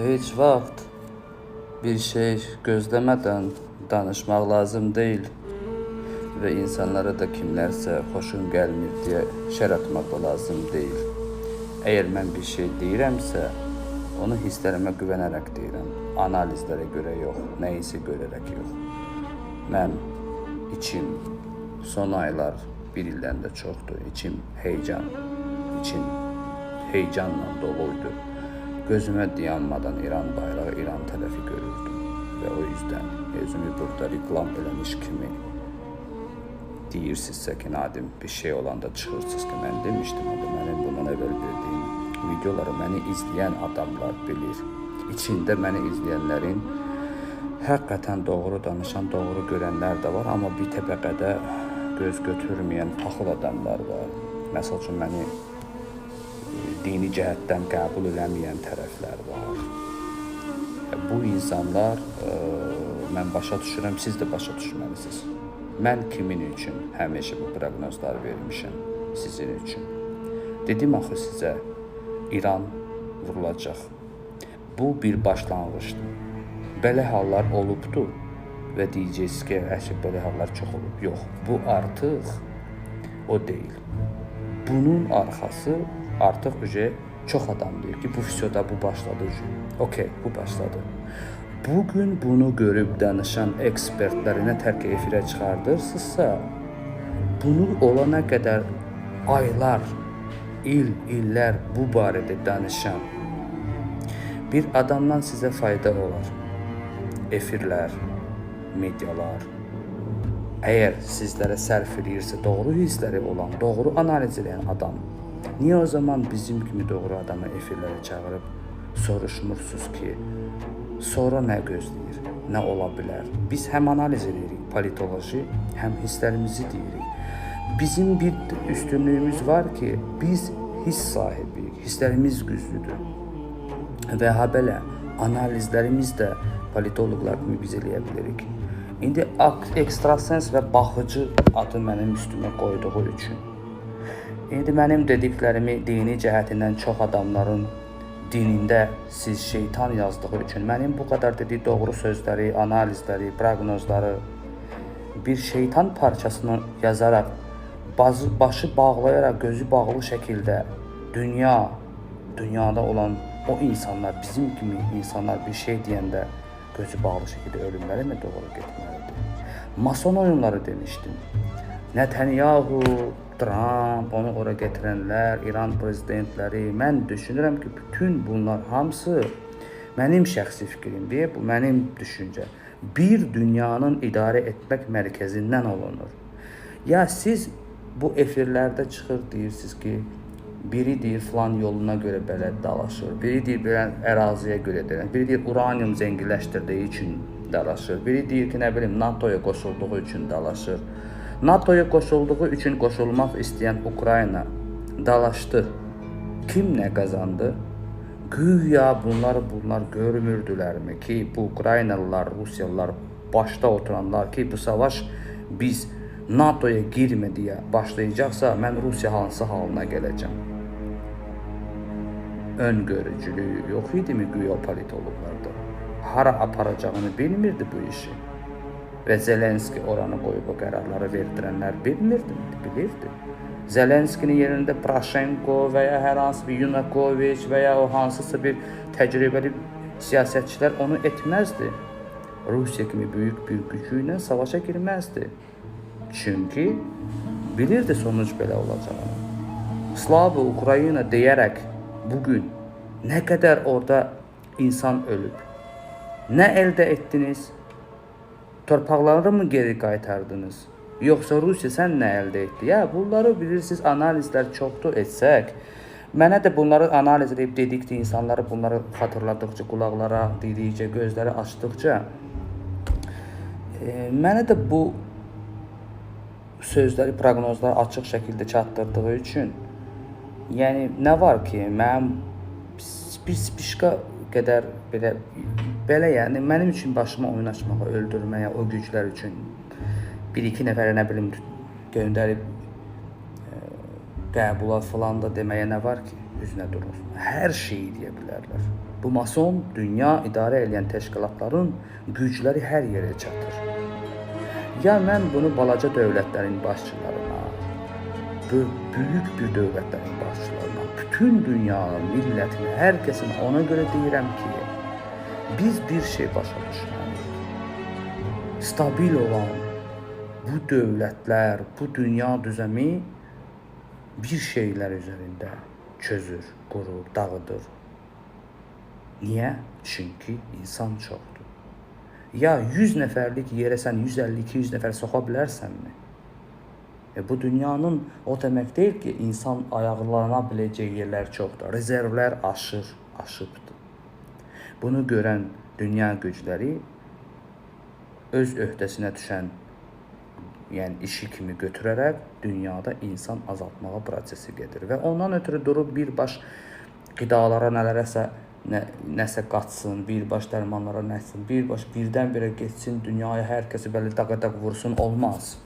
Heç vaxt bir şey gözləmədən danışmaq lazım deyil və insanlara da kimlərsə xoşun gəlmir deyə şər atmaq da lazım deyil. Əgər mən bir şey deyirəmsə, onu hisslərimə güvənərək deyirəm, analizlərə görə yox, nəyisə görərək yox. Mən içim son aylar, bir ildən də çoxdur, içim heyecan, içim heyecanla doluydu. Gözümə dayanmadan İran bayrağı, İran tərəfi görürdüm və o yüzden özümü burada reklam eləmiş kimi deyirsinizsə ki, Nadim, bir şey olanda çıxırsınız ki, mən demişdim, onda mənim bundan əvvəl verdiyim videoları məni izləyən adamlar bilir. İçində məni izləyənlərin həqiqətən doğru danışan, doğru görənlər də var, amma bir təbəqədə göz götürməyən paxıl adamlar var. Məsəl üçün, məni dini cəhətdən qəbul eləməyən tərəflər var. Bu insanlar, mən başa düşürəm, siz də başa düşməlisiniz. Mən kimin üçün həmişə bu proqnozları vermişəm? Sizin üçün. Dedim axı sizə, İran vurulacaq. Bu bir başlanğıcdır. Belə hallar olubdur və deyəcəksiniz ki, əşi, belə hallar çox olub. Yox, bu artıq o deyil. Bunun arxası artıq ücə çox adam deyir ki, bu fisioda bu başladı. Okey, bu başladı. Bugün bunu görüb danışan ekspertləri nə tərk efirə çıxardırsınızsa, bunu olana qədər aylar, il, illər bu barədə danışan bir adamdan sizə fayda olar. Efirlər, medialar, əgər sizlərə sərf eləyirsə, doğru hissləri olan, doğru analiz edən adam, niyə o zaman bizim kimi doğru adamı efirlərə çağırıb soruşmursunuz ki, sonra nə gözləyir, nə ola bilər? Biz həm analiz edirik politoloji, həm hisslərimizi deyirik. Bizim bir üstünlüyümüz var ki, biz hiss sahibiyik, hisslərimiz güclüdür. Və ha belə analizlərimiz də politoloqlar kimi biz eləyə bilirik. İndi ekstrasens və baxıcı adı mənim üstümə qoyduğu üçün. İndi mənim dediklərimi dini cəhətindən çox adamların dinində siz şeytan yazdığı üçün mənim bu qədər dediyi doğru sözləri, analizləri, proqnozları bir şeytan parçasını yazaraq, başı bağlayaraq, gözü bağlı şəkildə dünyada olan o insanlar, bizim kimi insanlar bir şey deyəndə gözü bağlı şəkildə ölümlərə mi doğru getməlidir? Mason oyunları demişdim. Netanyahu, Trump, onu ora gətirənlər, İran prezidentləri, mən düşünürəm ki, bütün bunlar hamısı mənim şəxsi fikrimdir, bu mənim düşüncə. Bir dünyanın idarə etmək mərkəzindən olunur. Ya siz bu efirlərdə çıxır deyirsiniz ki, biri deyir filan yoluna görə belə dalaşır, biri deyir belə əraziyə görə dalaşır, biri deyir uranium zənginləşdirdiyi üçün dalaşır, biri deyir ki, nə bilim NATO-ya qoşulduğu üçün dalaşır. NATO-ya qoşulduğu üçün qoşulmaq istəyən Ukrayna dalaşdı. Kim nə qazandı? Güya bunlar görmürdülərmi ki, bu Ukraynalılar, Rusiyalılar, başda oturanlar ki, bu savaş biz NATO-ya girmə deyə başlayacaqsa, mən Rusiya hansı halına gələcəm? Öngörücülüyü yox idimi güya politoloqlarda? Hara aparacağını bilmirdi bu işi. Və Zelenski oranı qoyub o qərarları verdirənlər bilmirdimi? Bilirdi. Zelenskinin yerində Poroshenko və ya hər hansı bir Yanukoviç və ya o hansısa bir təcrübəli siyasətçilər onu etməzdi. Rusiya kimi böyük bir gücü ilə savaşa girməzdi. Çünki bilirdi sonuc belə olacağını. Slava Ukrayna deyərək bugün nə qədər orada insan ölüb? Nə əldə etdiniz? Torpaqları mı geri qaytardınız? Yoxsa Rusiya sən nə əldə etdi? Ya bunları bilirsiniz, analizlər çoxdur etsək. Mənə də bunları analiz edib dedikcə, insanları bunları xatırladıqca, qulaqlara dedikcə, gözləri açdıqca mənə də bu sözləri, proqnozları açıq şəkildə çatdırdığı üçün, yəni nə var ki, mənim bir spişka qədər belə yəni mənim üçün başıma oyun açmağa, öldürməyə, o güclər üçün bir-iki nəfərə nə bilim göndərib qəbula falan da deməyə nə var ki? Üzünə durur. Hər şeyi deyə bilərlər. Bu mason dünya idarə edən təşkilatların gücləri hər yerə çatır. Ya mən bunu balaca dövlətlərin başçılarına, böyük bir dövlətlərin başçılarına, bütün dünyanın, millətinə, hər kəsin ona görə deyirəm ki, biz bir şey başa düşməliyik. Stabil olan bu dövlətlər, bu dünya düzəmi bir şeylər üzərində çözür, qurur, dağıdır. Niyə? Çünki insan çoxdur. Ya 100 nəfərlik yerə sən 150-200 nəfər soxa bilərsənmi? Bu dünyanın o demək deyil ki, insan ayaqlana biləcəyi yerlər çoxdur. Rezervlər aşır, aşıbdır. Bunu görən dünya gücləri öz öhdəsinə düşən, yəni işi kimi götürərək dünyada insan azaltmağa prosesi gedir və ondan ötürü durub bir baş qidalara nələrəsə nəsə qatsın, bir baş dərmanlara nəsin, bir baş birdən-birə getsin dünyaya hər kəsi belə dağ-dağ vursun, olmaz.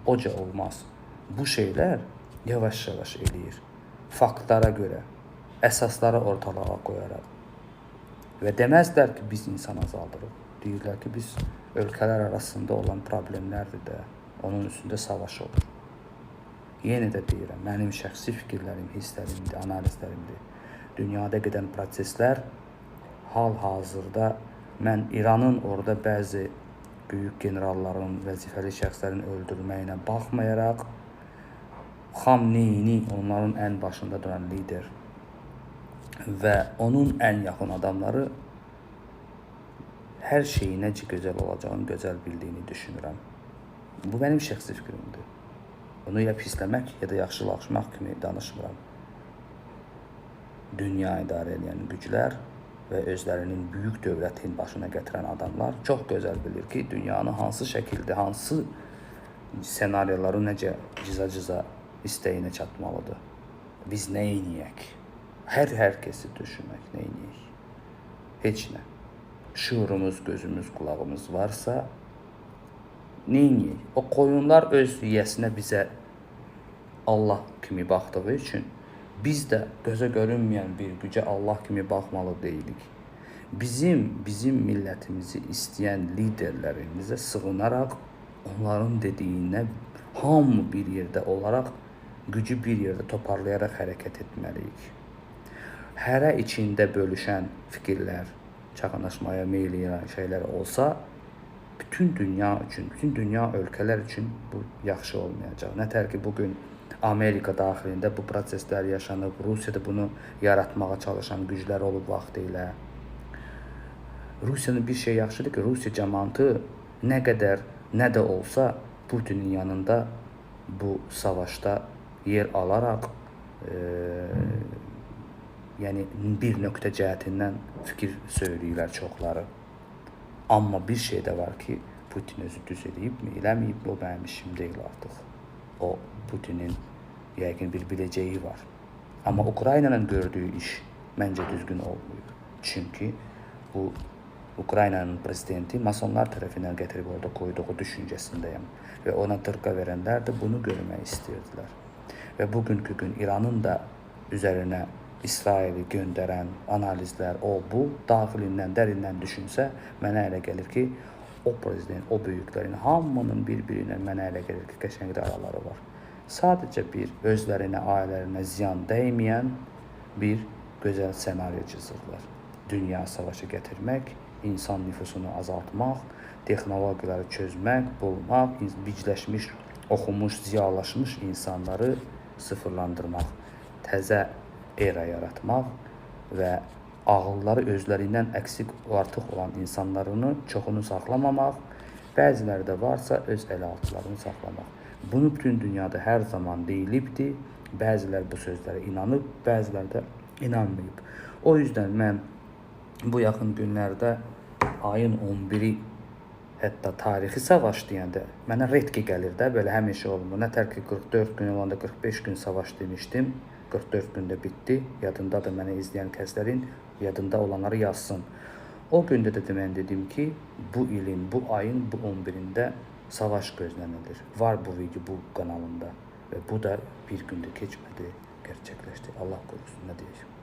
Oca olmaz. Bu şeylər yavaş-yavaş eləyir. Faktlara görə, əsasları ortalığa qoyaraq. Və deməzlər ki, biz insan azaldırıq. Deyirlər ki, biz ölkələr arasında olan problemlərdir də, onun üstündə savaş olur. Yenə də deyirəm, mənim şəxsi fikirlərim, hisslərimdir, analizlərimdir. Dünyada gedən proseslər hal-hazırda mən İranın orada bəzi böyük generalların, vəzifəli şəxslərin öldürməyinə baxmayaraq, Xamneyini, onların ən başında duran lider və onun ən yaxın adamları hər şeyin necə gözəl olacağını gözəl bildiyini düşünürəm. Bu mənim şəxsi fikrimdir. Bunu ya pisləmək, ya da yaxşılaşmaq kimi danışmıram. Dünya idarə edən güclər və özlərinin böyük dövlətin başına gətirən adamlar çox gözəl bilir ki, dünyanı hansı şəkildə, hansı senaryoları necə cıza-cıza istəyinə çatmalıdır. Biz nə eləyək? Hər kəsi düşünmək, nə eləyək? Heç nə. Şuurumuz, gözümüz, qulağımız varsa nə eləyək? O qoyunlar öz yiyəsinə bizə Allah kimi baxdığı üçün biz də gözə görünməyən bir gücə Allah kimi baxmalı deyilik. Bizim millətimizi istəyən liderlərimizə sığınaraq onların dediyinə hamı bir yerdə olaraq gücü bir yerdə toparlayaraq hərəkət etməliyik. Hərə içində bölüşən fikirlər, çaxanaşmaya meyil edən şeylər olsa, bütün dünya üçün, bütün dünya ölkələr üçün bu yaxşı olmayacaq. Nətər ki, bugün Amerika daxilində bu proseslər yaşanıb, Rusiyada bunu yaratmağa çalışan güclər olub vaxtilə. Rusiyanın bir şey yaxşıdır ki, Rusiya cəmaatı nə qədər nə də olsa Putinin yanında bu savaşda yer alaraq, yəni bir nöqtə cəhətindən fikir söyləyirlər çoxları. Amma bir şey də var ki, Putin özü düz eləyibmi, eləməyibmi, o mənim işim deyil artıq. O Putinin yəqin bir biləcəyi var. Amma Ukraynanın gördüyü iş məncə düzgün olmayıb. Çünki bu Ukraynanın prezidenti masonlar tərəfindən gətirib orada qoyduğu düşüncəsindəyəm. Və ona dırqa verənlər də bunu görmək istəyirdilər. Və bugünkü gün İranın da üzərinə İsraili göndərən analizlər, o bu, daxilindən, dərindən düşünsə, mənə elə gəlir ki, o prezident, o böyüklərin hamının bir-birinə mənə elə gəlir ki, qəşəng də araları var. Sadəcə bir özlərinə, ailələrinə ziyan dəyməyən bir gözəl senaryo cızırlar. Dünya savaşı gətirmək, insan nüfusunu azaltmaq, texnologiyaları çözmək, bulmaq, bicləşmiş, oxumuş, ziyalaşmış insanları sıfırlandırmaq, təzə era yaratmaq və ağılları özlərindən əksik, artıq olan insanlarını çoxunu saxlamamaq, bəziləri də varsa öz əlaltılarını saxlamaq. Bunu bütün dünyada hər zaman deyilibdir. Bəzilər bu sözlərə inanıb, bəziləri də inanmayıb. O yüzden mən bu yaxın günlərdə ayın 11-i hətta tarixi savaş deyəndə mənə redki gəlir də, belə həmişə olmur. Nətər ki 44 gün olanda 45 gün savaş demişdim. 44 gündə bitdi. Yadındadır mənə izləyən kəslərin, yadında olanları yazsın. O gündə də mən dedim ki, bu ilin, bu ayın bu 11-də savaş gözlənilir. Var bu video bu kanalımda və bu da bir gündə keçmədi. gerçekleşti. Allah korusun, ne diyeceğim.